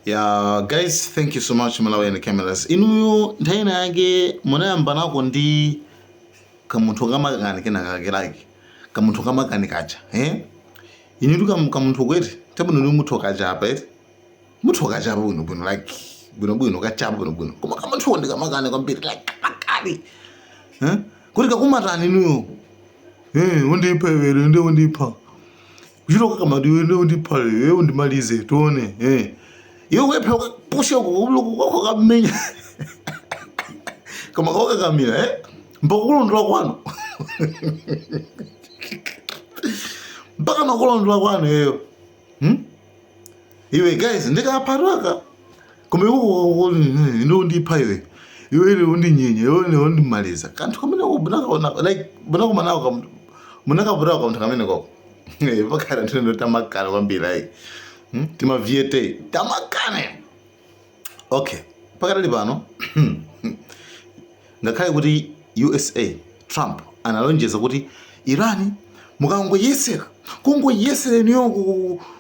Yeah, guys, thank you so much, Malawi and Cameras. Inuyo nthawi ina yake munayamba nako ndi kamunthu kamakani kenakake, like kamunthu kamakani kaja, eh? Inutu kamunthu kweti tabwino ndi muthu kachapa eti muthu kachapa bwino bwino, like bwino bwino kachapa bwino bwino, koma kamunthu ndi kamakani kwambiri, like kamakani, eh? Kuti kakumatani inuyo, eh, undipha iwe, ndi undipha kuchita kakamati iwe, ndi undipha iwe, undimalize tione, eh, iwe wepha pusha uko kamenya koma kakakamira, eh, mpaka kulondola kwanu, mpaka nakulondola kwanu iweyo, Iwe guys, ndikapataka koma iwe ndi undipha iwe, iwe ndi undinyenya iwe, ndi undimaliza. Kanthu kamene munakaona, like munakumanako, munakaputako kamunthu kamene koko pakhala nthu ndo tamakana kwambiri, like, Timaviete tamakane. Okay, pakatali pano, ngakhale kuti USA Trump analonjeza kuti Iran mukangoyesera, kungoyesera inuyo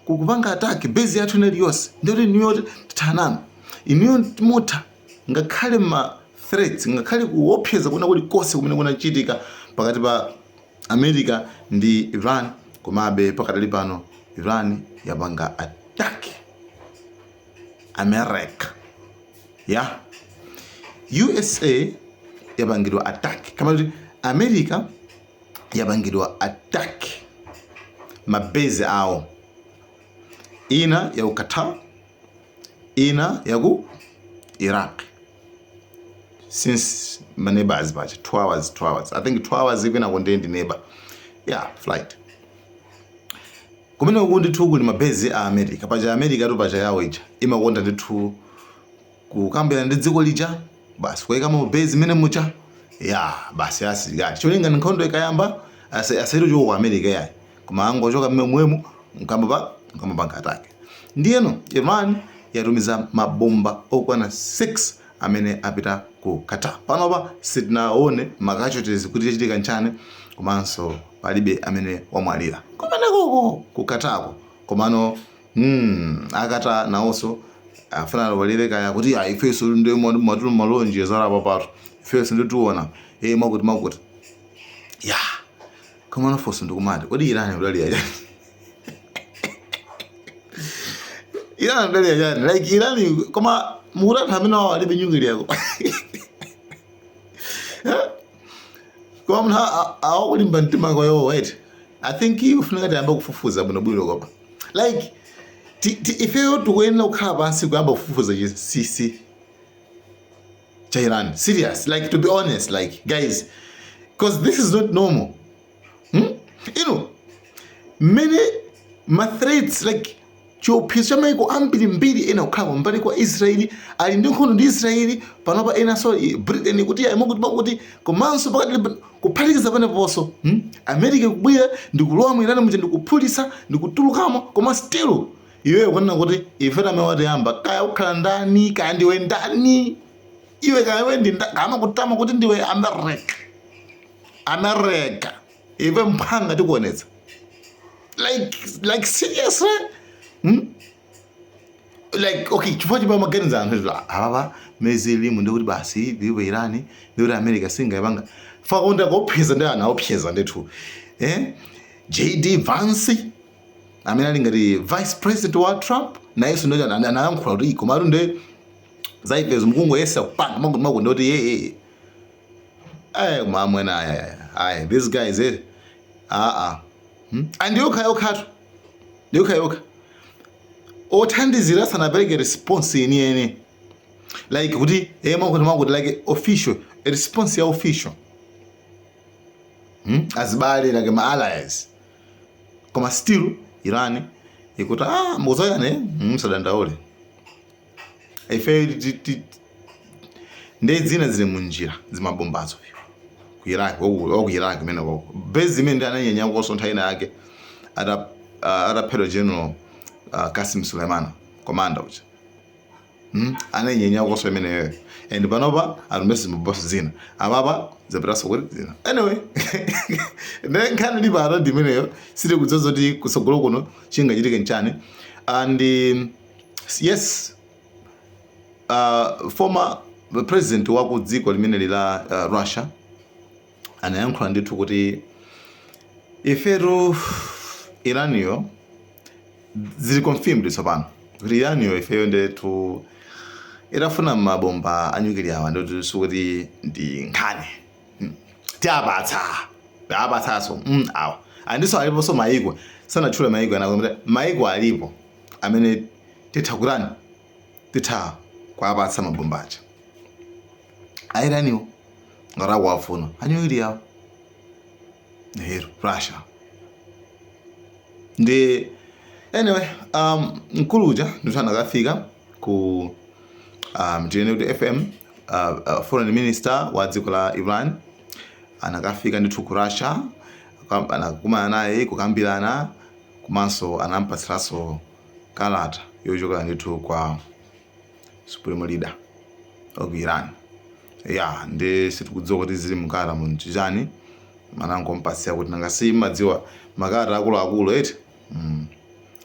kupanga attack base yathu ina iliyonse, ndiyoti inuyo tithanana, inuyo mutha. Ngakhale ma threats, ngakhale kuopseza kuna kulikonse kumene kunachitika pakati pa America ndi Iran, komabe pakatali pano Iran yapanga attack America ya USA, yapangidwa attack, kama kuti America yapangidwa attack mabase awo, ina ya ku Qatar, ina ya ku Iraq, since ma neighbors pacha 2 hours, 2 hours, I think 2 hours ikwina ndi ndi neighbor, yeah, flight. Kumene uku ndithu kuli mabase a America. Paja America tu paja yawo ija imakonda ndithu kukambirana ndi dziko lija, basi kuyikamo base imene mucha ya basi asilikali, cholinga ni nkhondo ikayamba asaitu choko ku America yayi, koma angochoka mmwemo nkamba panga attack. Ndiyeno Iran yatumiza mabomba okwana 6 amene apita ku Qatar. Panopa sitinaone ma casualties kuti chachitika nchani, komanso palibe amene wamwalira kumenekoko ku Qatarko. Komano akata nawonso afuna alowelere kaya kuti ah, ifenso ndi matulu malonjezera papatu, ifenso nditiona eh, mwakuti mwakuti ya. Komano fonso ndikumati, kodi Iran udaliya chani? Iran udaliya chani? Like Iran, koma mukuti anthu amene wawo alibe nyukiliya ko, koma munthu awakulimba mtima kwayo, wait, I think ufunika tiyambe kufufuza bwinobwino. Koma like ifeyo tikuyenera kukhala pansi kuyamba kufufuza chinsinsi cha Iran, serious, like to be honest, like guys, because this is not normal, Mmene ma threats, like chiopsezo cha maiko ambirimbiri, ena kukhala kumbali kwa Israeli, ali ndi nkhondo ndi Israeli panopa, enanso Britain kuti ayi makuti makuti, komanso pakati kuphatikiza paneponso, America kubwera ndikulowa mu Iran muja, ndikuphulitsa, ndikutulukamo, koma still iweyo kunena kuti ife tamene watiyamba, kaya ukhala ndani, kaya ndiwe ndani iwe, kaya iwe ndi kama kutama kuti ndiwe America, America iwe mphanga tikuonetsa. Like seriously, Like okay, chifukwa chimene maganiza anthu kuti apapa mezilimu ndikuti basi ndipo Iran, ndikuti America singayipanga fakonda kuopseza, ndi anthu aopseza ndithu, eh, JD Vance amene ali ngati vice president wa Trump nayenso ndo anayankhula kuti komatu nde zaifezo mukungoyesa kupanga makuti makuti, ndoti ye ye eh mamwena aya aya, these guys, eh, ah ah, And yokha yokhatu, yokha yokha othandizira sanapereke response yeniyeni, like kuti eh makuti makuti, like official response ya official, Azibale, like ma allies, koma still Iran ikuti ah, mukuzayane, musadandaule, ife ndi zina zili munjira zimabombazo ku Iraq, waku Iraq imene koko base imene ndi ananyenya koso nthawi ina yake ataphedwa General Qasim Suleiman, commander uja, Ananyenya koso imeneyo, and panopa atumese zimabombazo zina, apapa zapitanso kuti zina. Anyway, ne nkhani ili pano ndi imeneyo. Sitikudziwa zoti kutsogolo kuno chingachitike nchani. And yes. Former president wa ku dziko limeneli la Russia anayankhula ndithu kuti ifetu Iraniyo zili confirmed tsopano kuti Iraniyo ifeyo ndithu itafuna mabomba a nuclear awa, ndikuti sikuti ndi nkhani. Tiapatsa, tiapatsanso awa. Andiso aliponso maiko, sanatchule maiko ena, kuti maiko alipo amene titha kutani, titha kuapatsa mabomba aja a Iraniwo ngati akuwafuna a nuclear awo. Hero Russia ndi anyway, mkulu uja ndithu anakafika ku tinene kuti FM foreign minister wa dziko la Iran anakafika ndithu ku Russia, anakumana naye kukambirana, komanso anampatsiranso kalata yochokera ndithu kwa supreme leader wa ku Iran. Ya, ndi sitikudziwa kuti zili mkalata munchichani, manangompatsira kuti nanga si madziwa makalata akuluakulu eti.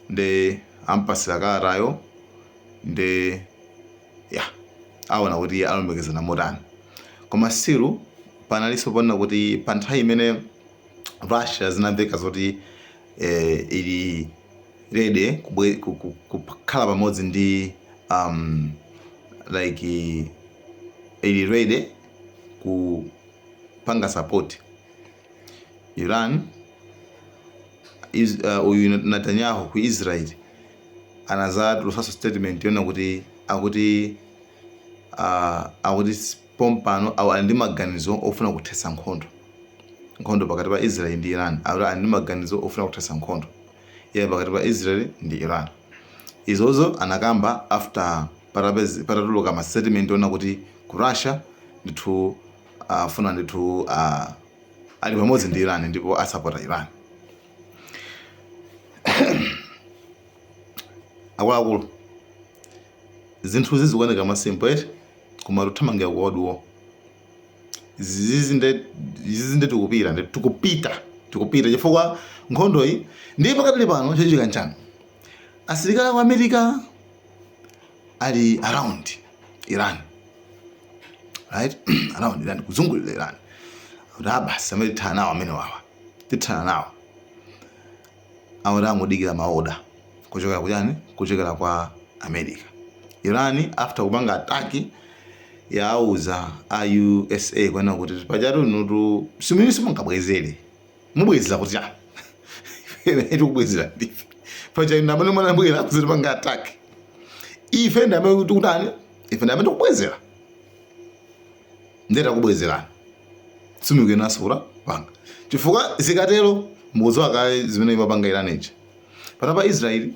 Ndi ampasira kalatayo, ndi ya aona kuti alumikizana motani. Koma still panalinso ponena kuti pa nthawi imene Russia zinamveka zoti ili ready kukhala pamodzi ndi like ili ready kupanga support Iran, uyu Netanyahu ku Israel anazatulusanso statement yona kuti akuti pompano awo ali ndi maganizo ofuna kuthetsa nkhondo pakati pa Israel ndi Iran. Akuti ali ndi maganizo ofuna kuthetsa nkhondo iye pakati pa Israel ndi Iran. Izozo anakamba after patatuluka ma statement ona kuti ku Russia ndithu afuna ndithu ali pamodzi ndi Iran ndipo asapota Iran. Akuluakulu, zinthu zizikuoneka mwa simple eti, koma tuthamangira ku world war. Zizi nde tikupita, nde tikupita chifukwa nkhondo iyi ndiye pakatili pano chachitika nchani? Asilikali aku America ali around Iran, right around Iran, kuzungulira Iran, kuti abasi amene tithana nawo amene wawa, tithana nawo. Akuti angodikira ma order kuchokera kuchani, kuchokera kwa America. Iran after kupanga attack yauza a USA kwena kuti pachatu inutu simene simungabwezere, mubwezera kuti cha ife tikubwezera ndife pacha inu amene mwanabwera kuzitipanga attack, ife ndi amene tikutani, ife ndi amene tikubwezera, ndiye takubwezerani, simukuyenaso panga chifukwa zikatero mukudziwa kale zimene imapanga Iran ija. Panopa Israel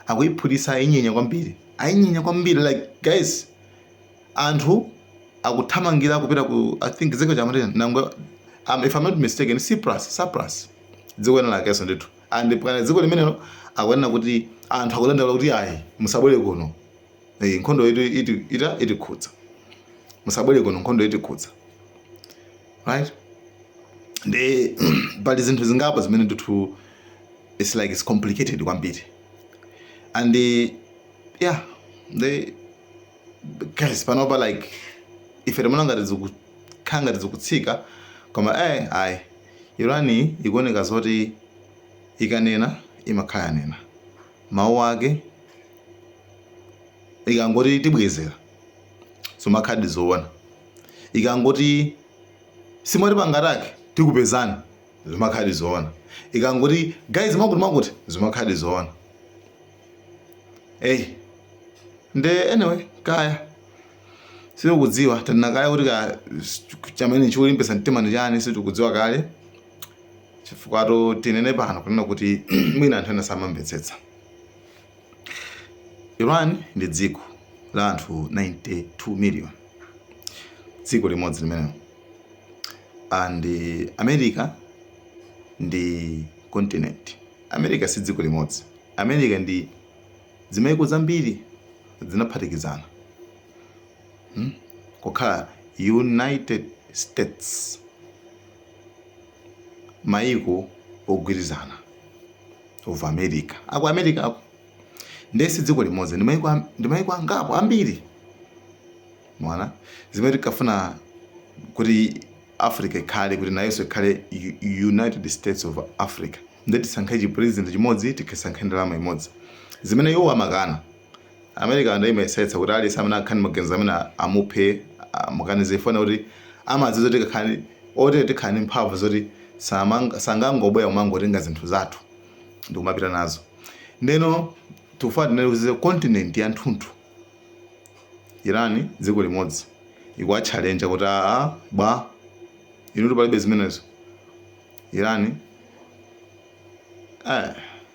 akuyiphulitsa, ayinyenya kwambiri, ayinyenya kwambiri. Like guys, anthu akuthamangira kupita ku, I think dziko chamati nangwe, if I'm not mistaken, Cyprus, dziko lina lakenso ndithu. And pana dziko limenelo akuyenera kuti anthu akudandaula kuti ayi, musabwere kuno. Nkhondo iti iti ita itikhudza, musabwere kuno, nkhondo itikhudza, right? Ndi pali zinthu zingapo zimene ndithu it's like it's complicated kwambiri. And yeah, the guys panopa like ife timaona ngati zikukhala ngati zikutsika, koma ayi, Irani ikuoneka zoti ikanena imakhala yanena mawu ake. Ikangoti tibwezera zimakhala zoona, ikangoti simwatipanga attack tikupezani zimakhala zoona, ikangoti guys makuti makuti zimakhala zoona. Eyi, nde anyway, kaya sitikudziwa, tanena kale kuti ka chamene chikulimbitsa mtima ndi chani sitikudziwa kale, chifukwa to tinene pano kunena kuti mwina anthu ena samamvetsetsa. Iran ndi dziko la anthu 92 million, dziko limodzi limenelo, and America ndi continent. America si dziko limodzi, America ndi zimaiko zambiri zinaphatikizana, Kukhala United States, maiko ogwirizana of America, aku America ako. Ndiye si dziko limodzi, ndi maiko angapo ambiri. Mwana zimene tikafuna kuti Africa ikhale, kuti nayonso ikhale United States of Africa, ndi tisankhe chipresident chimodzi, tisankhe ndalama imodzi, zimene iwo amakana. America ndayimayesetsa kuti aliyense amene akhani maganizo amene amuphe, amukanize, ifuna kuti amadziwa zoti kakhani otere tikhani mphamvu zoti sangangobwera kumangotenga zinthu zathu ndikumapita nazo. Ndeno tikufuna tinene continent ya nthunthu, Iran dziko limodzi ikuwatchalenja kuti aa bwa, inu palibe zimenezo. Iran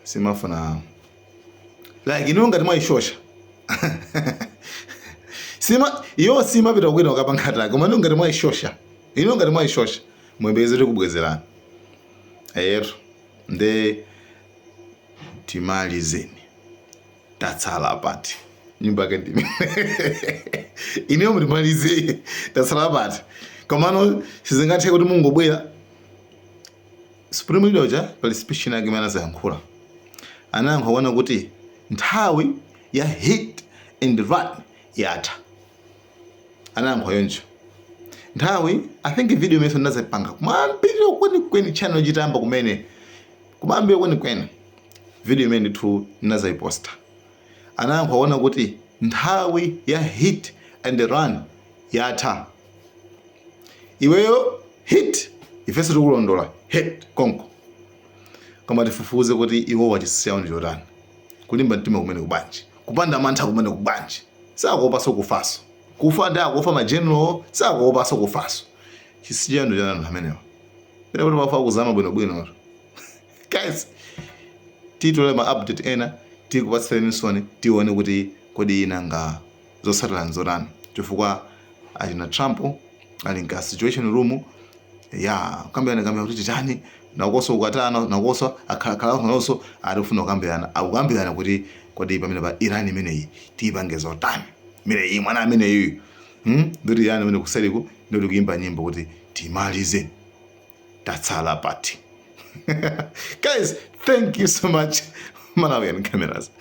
simafuna like inu ngati mwayishosha sima iyo simapita kwina ukapanga attack, koma inu ngati mwayishosha, inu ngati mwayishosha, muyembekeze tikubwezerani. Ero nde timalizeni, tatsala pati? Nyumba yake ndimi ineyo, mutimalize, tatsala pati? Komano sizingathe kuti mungobwera. Supreme Leader uja pali speech yake imene anazayankhula, anayankha kuona kuti nthawi ya hit and run yatha. Anayankha yoncho nthawi. I think video imene ndinazipanga kumambiriro kwenikweni, channel chitamba kumene, kumambiriro kwenikweni, video imene ndithu ndinazayiposta, anayankha kuona kuti nthawi ya hit and run yatha. Iweyo hit, ifenso tikulondola hit konko, koma tifufuze kuti iwo wachisiyawo ndi chotani. Kulimba mtima kumene kubanji, kupanda mantha kumene kubanji, sakuopanso kufaso, kufa ndi akufa mageneral, sakuopanso kufaso. Chisiyawo ndi chotani amenewa? Pena kuti mafa kuzama bwinobwino. Guys, titole ma update ena, tikupatsireni soni, tione kuti kodi inanga zotsatira nzotani, chifukwa achina Trump ali nka situation room ya kukambirana kambirana kuti titani. Nakonso ukatana nakonso akhalakhala nonso ali kufuna kukambirana, akukambirana kuti kodi pamene pa Iran imeneyi tiyipange zotani, imeneyi mwana ameneyi, Ndoti Iran imene kuseriku ndoti kuimba nyimbo kuti timalize, tatsala pati? Guys, thank you so much. Malawian Cameras.